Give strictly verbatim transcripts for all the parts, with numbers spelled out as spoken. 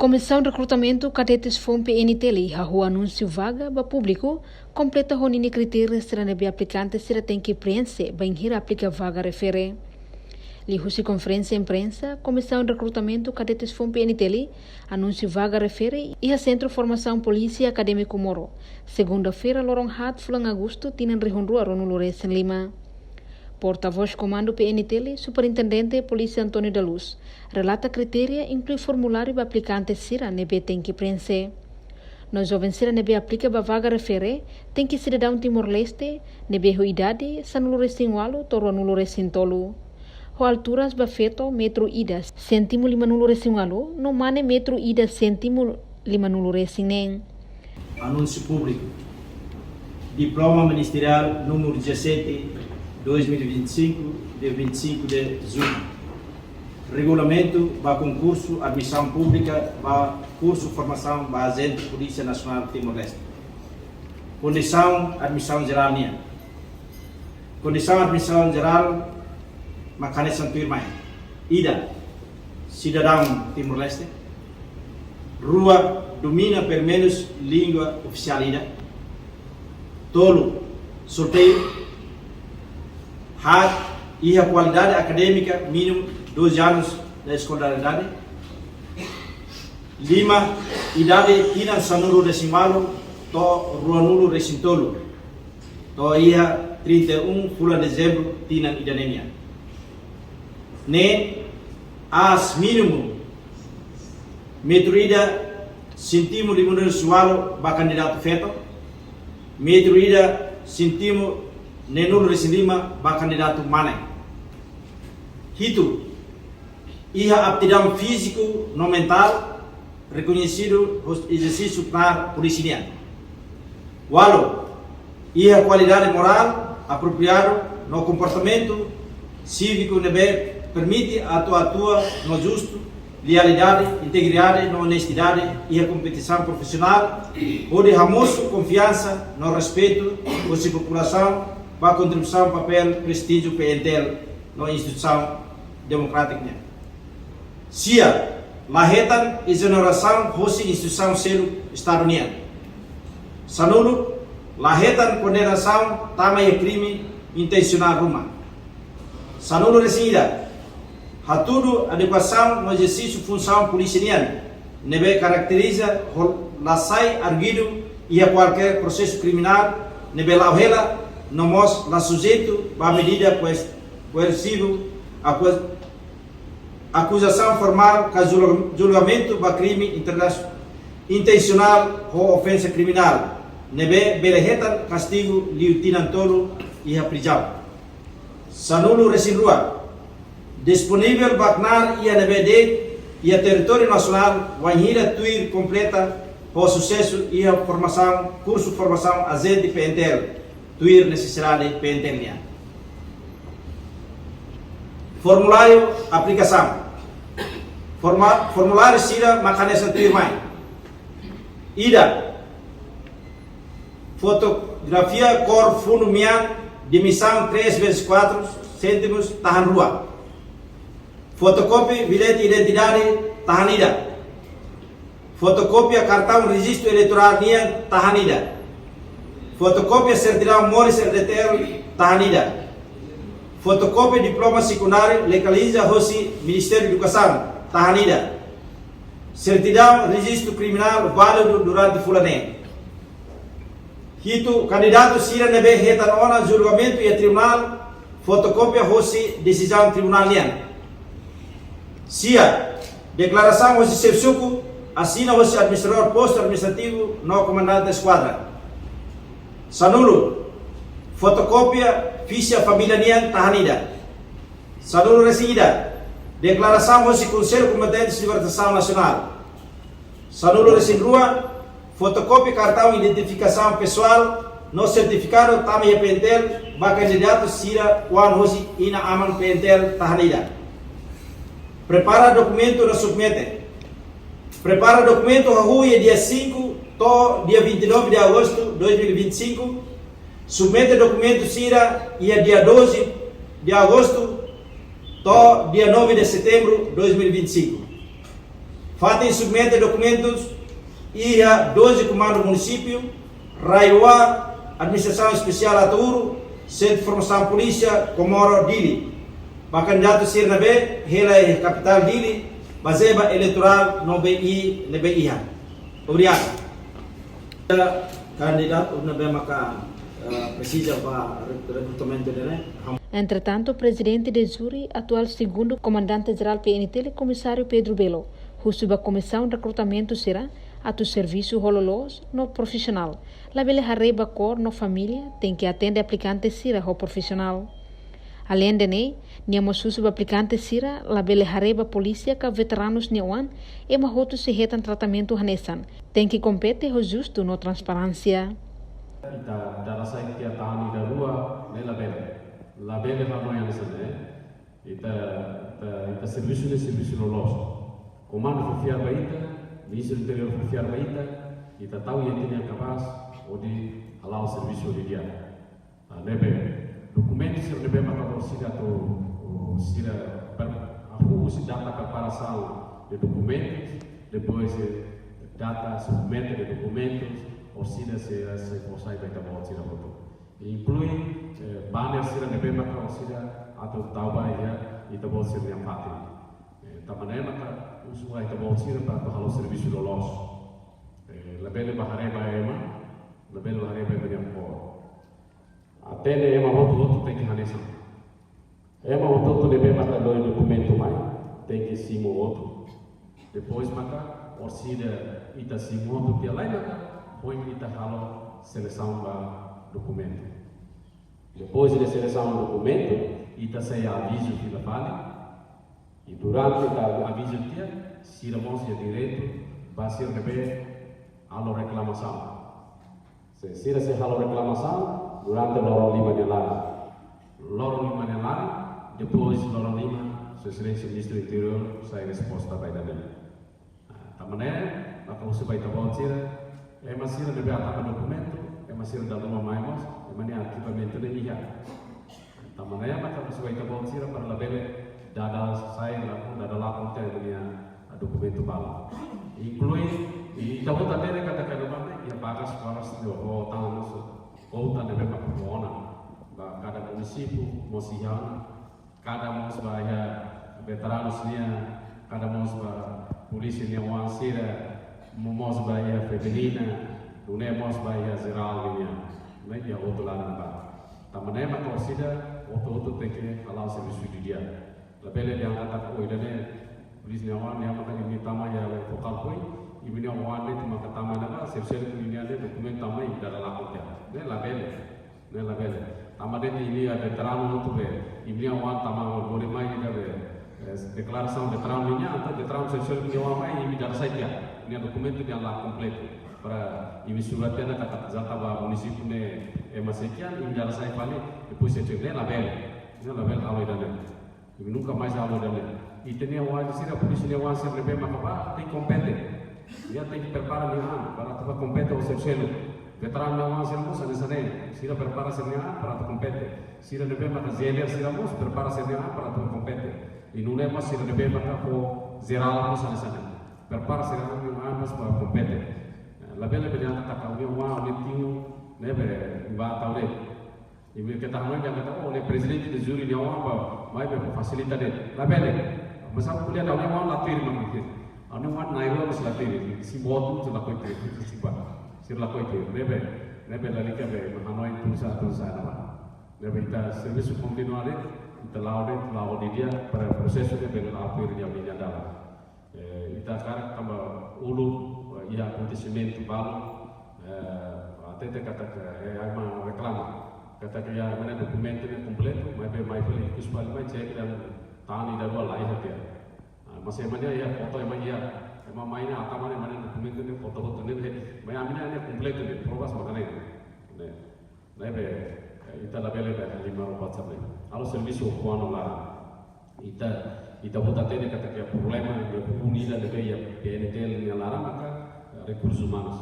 Komisaun Rekrutamentu Kadetes foun P N T L hahú anúnsiu vaga ba públiku, kompleta ho ninia kritéria sira ne'ebé aplikante sira tenke preenxe bainhira aplika vaga refere. Liuhusi konferénsia imprensa, Komisaun Rekrutamentu Kadetes foun P N T L anúnsiu vaga refere iha Sentru Formasaun Polísia Akadémiku Moro, segunda-feira, loron haat fulan Agostu, tinan rihun rua ruanulu resin lima. Portavós Komandu P N T L, Superintendente Polísia António da Luz, relata kritéria inklui formuláriu ba aplikante sira ne'ebé tenke preenxe. No joven sira ne'ebé aplika ba vaga refere tenke sidadaun Timor-Leste, ne'ebé ho idade sanulu resin ualu to'o ruanulu resin tolu. Ho alturas ba feto metru ida, séntimu limanulu resin ualu, no mane metru ida, séntimu limanulu resin neen. Anúnsiu públiku. Diploma Ministerial número dezassete, dois mil e vinte e cinco, dia vinte e cinco de junho. Regulamentu ba konkursu admisaun públika ba kursu formasaun ba ajente Polísia Nasionál Timor-Leste. Kondisaun admisaun jerál nian. Kondisaun admisaun jerál mak hanesan tuirmai. Ida, sidadaun Timor-Leste. Rua, domina pelumenus língua ofisiál ida. Tolu, sorteiu. Haat, iha kualidade akadémika mínimu doze anos de eskolariedade. Lima, idade tinan sanulu resin ualu to'o ruanulu resin tolu, to'o iha trinta e um fulan Dezembru tinan ida-ne'e nian. Neen, aas mínimu metru ida séntimu limanulu resin ualu ba kandidatu feto, metru ida séntimu neenulu resin lima ba kandidatu mane. Hitu, iha aptidaun fíziku no mentál rekoñesidu hosi ezersísiu knaar polísia nian. Ualu, iha kualidade morál apropriadu no komportamentu síviku ne'ebé permite atu atua no justu, lealdade, integridade no onestidade iha kompetisaun profisionál, hodi hamosu konfiansa no respeitu hosi populasaun ba kontribuisaun papél prestíjiu P N T L no instituisaun demokrátika nian. Sia, la hetan ezonerasaun hosi instituisaun seluk Estadu nian. Sanulu, la hetan kondenasaun tama iha krime intensionál ruma. Sanulu resin ida, hatudu adekuasaun no ezersísiu funsaun polísia nian, ne'ebé karakteriza ho la sai arguidu iha kualkér prosesu kriminál ne'ebé la'o hela, no mós la sujeitu ba medida koes-, koersivu, aku-, akuzasaun formál ka julga-, julgamentu ba krime interna-, intensionál ho ofensa kriminál, ne'ebé bele hetan kastigu liu tinan tolu iha prizaun. Sanulu resin rua, disponivel ba knaar iha ne'ebé de'it iha territóriu nasionál, wainhira tuir kompleta ho susesu iha formasaun, kursu formasaun ajente P N T L, tuir nesesidade P N T L nian. Formuláriu aplikasaun. Forma-, formuláriu sira mak hanesan tuirmai. Ida, fotografia kór fundu mean, dimensaun três vezes quatro centímetros, tahan rua. Fotokópia bilhete identidade, tahan ida. Fotokópia kartaun rejistu eleitorál nian, tahan ida. Fotokópia sertidaun moris R D T L, tahan ida. Fotokópia diploma sekundáriu legaliza hosi Ministériu Edukasaun, tahan ida. Sertidaun rejistu kriminál válidu durante fulan neen. Hitu, kandidatu sira ne'ebé hetan ona julgamentu iha tribunál, fotokópia hosi desizaun tribunál nian. Sia, deklarasaun hosi xefe suku, asina hosi administradór postu administrativu no komandante eskuadra. Sanulu, fotokópia fixa família nian, tahan ida. Sanulu resin ida, deklarasaun hosi Konsellu Kombatentes Libertasaun Nasionál. Sanulu resin rua, fotokópia kartaun identifikasaun pesoál no sertifikadu tama iha P N T L ba kandidatu sira oan hosi inan-aman P N T L, tahan ida. Prepara dokumentu no submete. Prepara dokumentu hahú iha dia cinco to'o dia vinte e nove de agosto dois mil e vinte e cinco. Submete dokumentu sira iha dia doze de agosto to'o dia nove de setembro dois mil e vinte e cinco. Fatin submete dokumentus iha doze komandu munisípiu, RAEOA, Administrasaun Espesiál Ataúro, Sentru Formasaun Polísia Komoro Dili, ba kandidatu sira ne'ebé hela iha kapitál Dili, bazeia ba eleitorál no B I ne'ebé iha. Obrigadu. Kandidatu ne'ebé maka, eh, presiza ba re-, rekrutamentu ne'e. Entretantu, prezidente de júri, atuál segundu komandante jerál P N T L, komisáriu Pedro Belo, husu ba komisaun rekrutamentu sira atu servisu ho loloos no profisionál, labele haree ba kór no família, tenke atende aplikante sira ho profisionál. Aleinde ne'e, nia mós husu ba aplikante sira labele haree ba polísia ka veteranus nia oan, ema hotu sei hetan tratamentu hanesan, tenke kompete ho justu no transparénsia. Ita dada sai tiha tahan ida rua, ne'e labele. Labele halo hanesan ne'e. Ita, ita, ita servisu ne'e servisu loloos. Komandu fó fiar ba ita, Ministru Interiór fó fiar ba ita, ita tau iha ita-nia kapasidade hodi hala'o servisu di'ak. Ah, ne'ebé, dokumentu sira ne'ebé maka orsida atu, o, sira per-, hahú husi data preparasaun de dokumentus, depois, eh, data submete de dokumentus, orsida sira sei fó sai ba ita-boot sira hotu. Inklui, eh, banner sira ne'ebé maka orsida atu tau ba iha ita-boot sira-nia fatin. Eh, tanba ne'e maka husu ba ita-boot sira para atu halo servisu loloos. Eh, labele ba haree ba ema, labele ba haree ba ema nia kór. Atende ema hotu-hotu tenke hanesan. Ema hotu-hotu ne'ebé maka lori dokumentu mai, tenke simu hotu. Depois maka orsida ita simu hotu tiha lai maka, foin ita halo selesaun ba dokumentu. Depois de selesaun dokumentu, ita sei avizu fila fali. I durante ita avizu tiha, sira mós iha direitu ba sira ne'ebé halo reklamasaun. Se sira sei halo reklamasaun durante loron lima nia laran. Loron lima nia laran, depois loron lima, Sua Exelénsia Ministru Interiór sai resposta ba ida-ne'e. Ah, tanba ne'e, maka husu ba ita-boot sira, ema sira ne'ebé hatama dokumentu, ema sira dala ruma mai mós, ema nia arkivamentu ne'e iha. Tanba ne'e maka husu ba ita-boot sira para labele dada sai lakon, dada lakon tiha ema nia, ah, dokumentu balu. Inklui, i ita-boot hatene katak iha bakas, bakas ne'e ho tan mós, kouta ne'ebé maka fó ona ba kada munisípiu, mós iha ona, kada mós ba iha veteranus nian, kada mós ba polísia nia oan sira, mo-, mós ba iha feminina, nune'e mós ba iha jerál nian, ne'e iha hotu laran ba. Tanba ne'e maka orsida, hotu-hotu tenke hala'o servisu di'ak. Labele dehan katak, oh, ida-ne'e polísia nia oan, nia maka imi tama iha fokál foin, imi-nia oan ne'e atu maka tama iha ne'ebá, servisu imi-nia ne'e dokumentu tama imi dada lakon tiha. Ne'e labele. Ne'e labele. Tanba de'it imi iha veteranu hotu be, imi-nia oan tama ho lori mai ida be, eh, deklarasaun veteranu nian, entaun veteranu servisu nia oan mai, imi dada sai tiha. Nia dokumentu nia la kompletu. Para imi surat tiha ona katak jata ba munisípiu ne'e ema sekian, imi dada sai fali, depois sei cek ne'e labele. Ne'e labele halo ida-ne'e. Imi nunka mais halo ida-ne'e. Ita-nia oan sira, polísia nia oan sira ne'ebé maka bá, tenke kompete. Nia tenke prepara nia an para atu bá kompete ho servisu. Veteranu nia oan sira mós hanesan ne'e. Sira prepara sira-nia an para atu kompete. Sira ne'ebé maka G L R sira mós prepara sira-nia an para atu bá kompete. I nune'e mós sira ne'ebé maka fó jerál mós hanesan ne'e. Prepara sira-nia an mós para kompete. Eh, labele bele anda taka uni wan, uni tiu, ne'ebé ba tau de'it. Imi keta hanoin dehan katak, oh, ne'e prezidente de júri nia oan ba, mai be fasilita de'it. Labele. Mas ha'u ko'alia dehan nia oan la tuir mak mikir. Nia oan na'in-rua mas la tuir. Simu hotu, sira lakohi tuir. Sira lakohi tuir. Ne'ebé, ne'ebé lalika be, mak hanoin tulsa, tulsa ne'ebá. Ne'ebé ita servisu kontinua de'it, ita la'o de'it, la'o didi'ak, para prosesu ne'e bele la'o tuir nia, nia dalan. Eh, ita hakarak tanba uluk, eh, iha akontesimentu balu, eh, hatete katak, eh, ema reklama. Katak iha ema nia dokumentu ne'e kompletu, maibé mai fali, ikus fali mai cek dehan tahan ida rua la iha tiha. Ah, mas ema nia iha foto ema iha, ema mai ne'e hatama ne'e ema nia dokumentu ne'e foto hotu ne'e, mai ami-nia ne'e kompletu ne'e, provas maka ne'e. Ne'e. Ne'ebé, eh, ita labele be halimar buat sira-ne'e. Halo servisu ho oan no laran. Ita, ita-boot hatene katak iha problema, iha unidade ne'ebé iha P N T L nia laran maka, eh, rekursus umanus.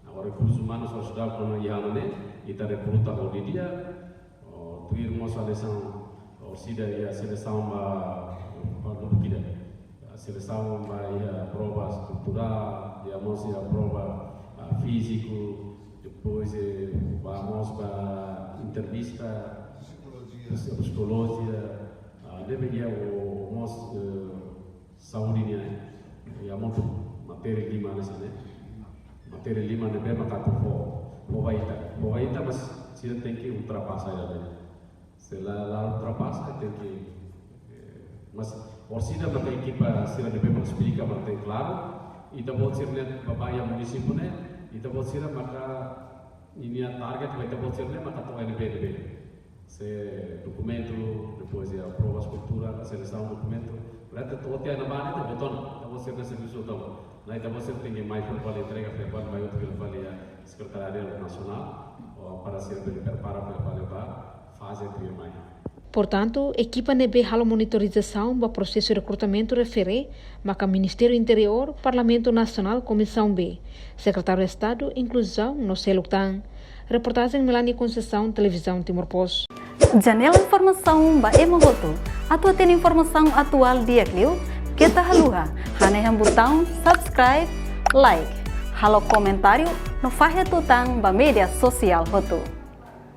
Agora rekursus umanus harus sudah kono iha ne'e, ita rekruta ho didi'ak, oh, tuir mós selesaun, orsida iha selesaun ba, ba lubuk ida. Selesaun ba iha prova estruturál, iha mós iha prova, ah, fíziku, depois, eh, ba mós ba entrevista, psikolojia, psikolojia, ah, ne'ebé iha o mós, eh, saúde nian, iha mós matéria lima ne'e, ne'e. Matéria lima ne'ebé maka atu fó, fó ba ita, fó ba ita, mas sira tenke ultrapasa ida-ne'e. Se la, la ultrapasa, tenke, eh, mas orsida maka ekipa sira ne'ebé mak esplika, mak tenke klaru, ita-boot sira ne'e ba, ba iha munisípiu ne'e, ita-boot sira maka ninia target, ba ita-boot sira ne'e maka to'o ne'ebé, ne'ebé. Se dokumentu, depois iha prova estruturál, selesaun dokumentu, reta to'o tiha ne'ebá ne'e, ita-boot ona, ita-boot sira ne'e servisu to'o. Ne'e ita-boot sira tenke mai fila fali entrega, fila fali mai hotu fila fali iha Sekretariadu Nasionál, ou para sira bele prepara fila fali ba faze tuirmai. Portantu, ekipa ne'ebé halo monitorizasaun ba prosesu rekrutamentu refere maka Ministériu Interiór, Parlamentu Nasionál, Komisaun B, Sekretáriu Estadu Inkluzaun no seluk tan. Reportajen Melania Conceição, Televizaun Timor Post. Janela informasaun ba ema hotu. Atu hatene informasaun atuál di'ak liu, keta haluha hanehan butaun subscribe, like, halo komentáriu no fahe tutan ba média sosiál hotu.